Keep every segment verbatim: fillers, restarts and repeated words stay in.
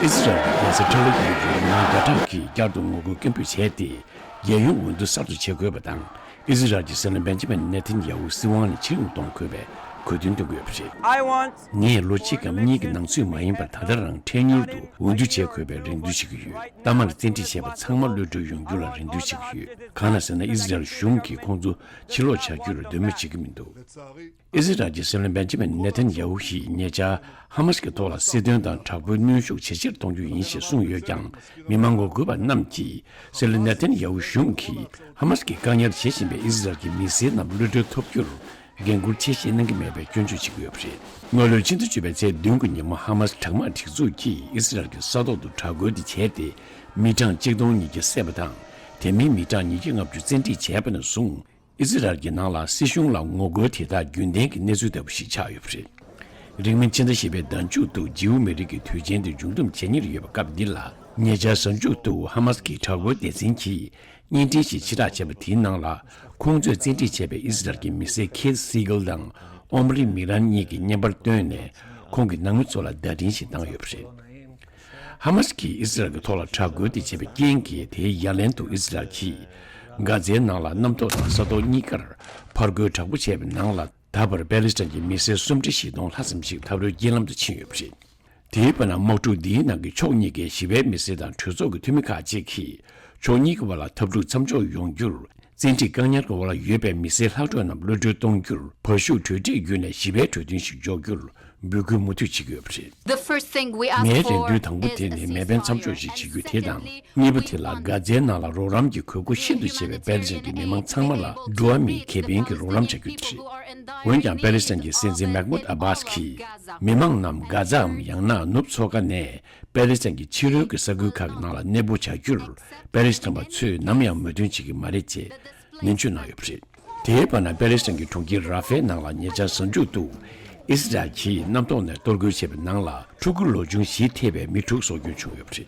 ཨི་ཟི་རལ་གྱི་རྒྱལ་ས་ཏེལ་ཨ་བིབ་ཏུ་མི་མང་བརྒྱ་ཕྲག་གིས་བསྐྱར་དུ་ངོ་རྒོལ་སྐད་འབོད་བྱས་ཏེ། རྒྱལ་ཡོངས་འོས་བསྡུ་གསར་དུ་བྱེད་དགོས་པ་དང་། ཨི་ཟི་རལ་གྱི་སྲིད་བློན་བེན་ཇི་མིན་ནེ་ཐན་ཡ་ཧུ་སྲིད་དབང་ནས་ཕྱིར་འབུད་གཏོང་དགོས་པའི་གོ་སྟོན་བཏོན་གྱི་ཡོད་པ་རེད། I want ངས་ལོ་གཅིག་གམ་གཉིས་ཀྱི་ནང་ཚུད་མ་ཡིན་པར་ད་ལྟ་རང་འཕྲལ་མྱུར་དུ་འོས་བསྡུ་བྱེད་དགོས་པའི་རེ་འདུན་བྱེད་ཀྱི་ཡོད། གཏའ་མར་བཙན་ཁྲིད་བྱས་པ་ཚང་མ་གློད་གྲོལ་ཡོང་རྒྱུ་ལ་རེ་འདུན་བྱེད་ཀྱི་ཡོད། གང་ལ་ཟེར་ན། ཨི་ཟི་རལ་གཞུང་གིས་ཁོང་ཚོ་ཕྱིར་ལོག་བྱ་རྒྱུར་འདོད་མོས་བྱེད་ཀྱི་མི་འདུག་ཨི་ཟི་རལ་གྱི་སྲིད་བློན་བེན་ཇི་མིན་ནེ་ཐན་ཡ་ཧུ་ཡིས་ཉེ་ཆར་ཧ་མ་སི་ཀྱི་ཐོག་ལ་སྲིད་དོན་དང་དྲག་པོའི་གནོན་ཤུགས་ཇེ་ཆེར་གཏོང་རྒྱུ་ཡིན་ཞེས་གསུངས་ཡོད་ཀྱང་། མི་མང་ངོ་རྒོལ་བ་རྣམས་ཀྱིས་སྲིད་བློན་ནེ་ཐན་ཡ་ཧུ་གཞུང་གིས་ཧ་མ་སི་ཀྱིས་བཀག་ཉར་བྱེད་བཞིན་པའི་ཨི་ཟི་རལ་གྱི་མི་སེར་རྣམས་གློད་གྲོལ་ཐོབ་རྒྱུར་འགན་འཁུར་ཆེ་བཞེས་གནང་གི་མེད་པའི་སྐྱོན་བརྗོད་བྱེད་ཀྱི་ཡོད་པ་རེད། སྔོན་ལོའི་ཕྱི་ཟླ་བཅུ་པའི་ཚེས་བདུན་གྱི་ཉིན་མོ་ཧ་མ་སི་དྲག་དམག་སྒྲིག་འཛུགས་ཀྱིས་ཨི་ཟི་རལ་གྱི་ས་ཐོག་ཏུ་དྲག་རྒོལ་དེ་བྱས་ཏེ། མི་གྲངས་གཅིག་སྟོང་ཉིས་བརྒྱ་བསད་པ་དང་། དེ་མིན་མི་གྲངས་ཉིས་བརྒྱ་ལྔ་བཅུ་བཙན་ཁྲིད་བྱས་པ་ནས་བཟུང་། ཨི་ཟི་རལ་གྱི་ནང་ལ་སྲིད་གཞུང་ལ་ངོ་རྒོལ་དེ་དག་རྒྱུན་ལྡན་གྱི་གནས་ཚུལ་ལྟ་བུ་ཞིག་ཆགས་ཡོད་པ་རེད། རིང་མིན་ཕྱི་ཟླ་བཞི་པའི་ཟླ་མཇུག་ཏུ་ཇིའུ་མི་རིགས་ཀྱི་དུས་ཆེན་དེ་མཇུག་བསྡོམས་བྱེད་ཉེར་ཡོད་པ། སྐབས་འདི་ལ་ཉེ་ཆར་གཟའ་མཇུག་ཏུ་ཧ་མ་སི་ཀྱི་དྲག་པོའི་སྡེ་ཚན་གྱིས་བརྙན་འཕྲིན་ཞིག་ཕྱིར་བསྒྲགས་བྱས་པ་དེའི་ནང་ལ། ཁོང་ཚོས་བཙན་ཁྲིད་བྱས་པའི་ཨི་ཟི་རལ་གྱི་མི་སེར་ཁེ་ཐི་སི་གྷལ་དང་ཨོམ་རི་མི་རན་གཉིས་ཀྱི་བརྙན་པར་བཏོན་ནས། ཁོང་གི་ནང་མི་ཚོ་ལ་བརྡ་འཕྲིན་ཞིག་བཏང་ཡོད་པ་རེད། ཧ་མ་སི་ཀྱིས་ཨི་ཟི་རལ་གྱི་ཐོག་ལ་དྲག་རྒོལ་དེ་བྱས་པའི་རྐྱེན་གྱིས། དེའི་ཡ་ལན་དུ་ཨི་ཟི་རལ་གྱིས་གྷ་ཛའི་ནང་ལ་གནམ་ཐོག་དང་ས་ཐོག་གཉིས་ཀར་ཕར་རྒོལ་དྲག་པོ་བྱས་པའི་ནང་ལ། ད་བར་པེ་ལི་སི་ཐན་གྱི་མི་སེར་སུམ་ཁྲི་བཞི་སྟོང་ལྷག་ཙམ་ཞིག་ཐབས་རོལ་རྐྱེན་ལམ་དུ་ཕྱིན་ཡོད་པ་རེད། དེའི་བར་ན། དམག་འཁྲུག་འདིའི་ནང་གི་ཕྱོགས་གཉིས་ཀའི་ཞི་བའི་མི་སེར་དང་གྲོས་ཚོགས་ཀྱི་འཐུས་མི་ཁག་ཅིག་གིས། ཕྱོགས་གཉིས་ཀྱི་བར་ལ་འཐབ་འཁྲུག་མཚམས་འཇོག་ཡོང་རྒྱུར། བཙན་ཁྲིད་བཀག་ཉར་གྱི་འོག་ལ་ཡོད་པའི་མི་སེར་ལྷག་འཕྲོས་རྣམས་གློད་གྲོལ་གཏོང་རྒྱུར། བར་ཞུགས་གྲོས་འགྲིག་བརྒྱུད་ནས་ཞི་བའི་གྲོས་མཐུན་ཞིག་འཇོག་རྒྱུར་འབོད་སྐུལ་མུ་མཐུད་བྱེད་ཀྱི་ཡོད་པ་རེད། The first thing we ask ངའི་རེ་འདུན་དང་པོ་དེ་ནི་མེ་འཕེན་མཚམས་འཇོག་ཞིག་བྱེད་རྒྱུ་དེ་དང་། གཉིས་པ་དེ་ལ་གྷ་ཛའི་ནང་ལ་རོགས་རམ་གྱི་དགོས་མཁོ་ཤིན་ཏུ་ཆེ་བའི་པེ་ལི་སི་ཐན་གྱི་མི་མང་ཚང་མ་ལ་འགྲོ་བ་མིའི་ཁེ་ཕན་གྱི་རོགས་རམ་བྱ་རྒྱུ་དེ་རེད། འོན་ཀྱང་། པེ་ལི་སི་ཐན་གྱི་སྲིད་འཛིན་མེག་མུད་ཨ་བྷཱས་ཀྱིས། མི་མང་རྣམས་གྷ་ཛའམ་ཡང་ན་ནུབ་མཚོ་ཁ་ནས་པེ་ལི་སི་ཐན་གྱི་ཕྱི་རོལ་གྱི་ས་ཁུལ་ཁག་གི་ནང་ལ་གནས་སྤོ་བྱ་རྒྱུར། པེ་ལི་སི་ཐན་པ་ཚོས་ནམ་ཡང་མོས་མཐུན་བྱེད་ཀྱི་མ་རེད་ཅེས་ནན་བརྗོད་གནང་ཡོད་པ་རེད། དེའི་བར་ན། པེ་ལི་སི་ཐན་གྱི་གྲོང་ཁྱེར་ར་ཧྥའི་ནང་ལ་ཉེ་ཆར་གཟའ་མཇུག་ཏུ་ཨི་སི་རལ་གྱིས་གནམ་ཐོག་ནས་གཏོར་རྒོལ་བྱས་པའི་ནང་ལ། ཕྲུ་གུ་ལོ་ཆུང་བཞི་ཐེ་བའི་མི་དྲུག་སྲོག་སྐྱོན་བྱུང་ཡོད་པ་རེད།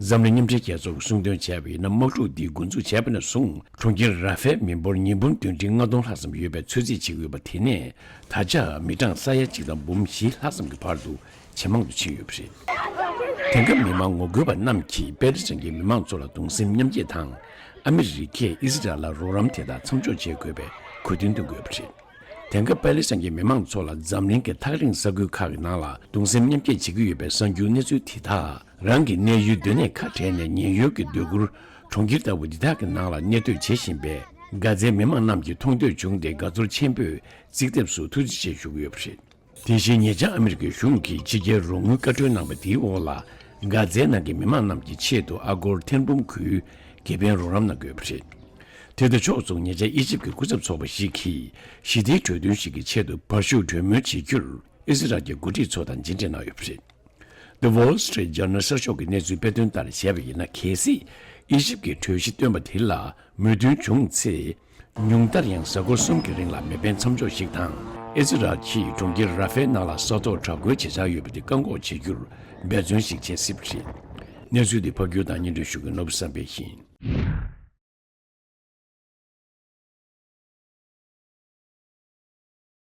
འཛམ་གླིང་མཉམ་འབྲེལ་རྒྱལ་ཚོགས་ཀྱིས་གསུངས་དོན་བྱས་པ་ཡིན་ན། དམག་འཁྲུག་འདི་འགོ་འཛུགས་བྱས་པ་ནས་བཟུང་། གྲོང་ཁྱེར་ར་ཧྥའི་མི་འབོར་ཉིས་འབུམ་བདུན་ཁྲི་ལྔ་སྟོང་ལྷག་ཙམ་ཡོད་པའི་ཚོད་རྩིས་བྱེད་ཀྱི་ཡོད་པ། དེ་ནས་ད་ཆ་མི་གྲངས་ས་ཡ་གཅིག་དང་འབུམ་བཞི་ལྷག་ཙམ་གྱི་བར་དུ་ཇེ་མང་དུ་ཕྱིན་ཡོད་པ་རེད། དེང་སྐབས་མི་མང་ངོ་རྒོལ་བ་རྣམས་ཀྱིས་པེ་ལི་སི་ཐན་གྱི་མི་མང་ཚོ་ལ་གདུང་སེམས་མཉམ་སྐྱེད་དང་། ཨ་མི་རི་ཀས་ཨི་སི་རལ་ལ་རོགས་རམ་དེ་དག་མཚམས་འཇོག་བྱེད་དགོས་པའི་གོ་སྟོན་གཏོང་གི་ཡོད་པ་རེད། དེང་སྐབས་པེ་ལི་སི་ཐན་གྱི་མི་མང་ཚོ་ལ་འཛམ་གླིང་གི་ཐག་རིང་ས་ཁུལ་ཁག་གི་ནང་ལ་གདུང་སེམས་མཉམ་སྐྱེད་བྱེད་ཀྱི་ཡོད་པའི་གསར་འགྱུར་གནས་ཚུལ་དེ་དག་རང་གི་གནས་ཡུལ་སྡོད་གནས་ཁ་བྲལ་ནས་ཉེན་གཡོལ་གྱི་སྡོད་གུར། གྲོང་ཁྱེར་ལྟ་བུ་འདི་དག་གི་ནང་ལ་གནས་སྡོད་བྱེད་བཞིན་པའི་གྷ་ཛའི་མི་མང་རྣམས་ཀྱིས་མཐོང་ཐོས་བྱུང་སྟེ། དགའ་ཚོར་ཆེན་པོས་རྩིག་ལྡེབས་སུ་ཐུགས་རྗེ་ཆེ་ཞུ་གི་ཡོད་པ་རེད། དེ་བཞིན་ཉེ་ཆར་ཨ་མི་རི་ཀའི་གཞུང་གིས་ཕྱི་རྒྱལ་རོགས་དངུལ་བཀའ་འཁྲོལ་གནང་བ་དེའི་འོག་ལ། གྷ་ཛའི་ནང་གི་མི་མང་རྣམས་ཀྱི་ཆེད་དུ་ཨ་སྒོར་ཐེར་འབུམ་དགུའི་དགེ་ཕན་རོགས་རམ་གནང་དགོས་པ་རེད། དེ་དང་ཕྱོགས་མཚུངས། ཉེ་ཆར་ཨི་ཇིབ་ཀྱི་སྐུ་ཚབ་ཚོགས་པ་ཞིག་གིས་ཞི་བདེའི་གྲོས་མཐུན་ཞིག་གི་ཆེད་དུ་བར་ཞུགས་གྲོས་མོལ་བྱེད་རྒྱུར་ཨི་སི་རལ་གྱི་འགོ་ཁྲིད་ཚོ་དང་མཇལ་འཕྲད་གནང་ཡོད་པ་རེད། The Wall Street Journal་གསར་ཤོག་གིས་གནས་ཚུལ་སྤེལ་དོན་ལྟར་བྱས་པ་ཡིན་ན། གལ་སྲིད་ཨི་ཇིབ་ཀྱིས་གྲོས་གཞི་བཏོན་པ་དེ་ལ་མོས་མཐུན་བྱུང་ཚེ། ཉུང་མཐར་ཡང་གཟའ་འཁོར་གསུམ་གྱི་རིང་ལ་མེ་འཕེན་མཚམས་འཇོག་ཞིག་དང་། ཨི་སི་རལ་གྱིས་གྲོང་ཁྱེར་ར་ཧྥའི་ནང་ལ་ས་ཐོག་དྲག་རྒོལ་བྱེད་འཆར་ཡོད་པ་དེ་བཀག་འགོག་བྱེད་རྒྱུར་འབད་བརྩོན་ཞིག་བྱེད་སྲིད་པ་རེད། གནས་ཚུལ་འདི་ཕབ་སྒྱུར་དང་སྙན་སྒྲོན་ཞུ་མཁན་ནོར་བུ་བསམ་འཕེལ་ཡིན།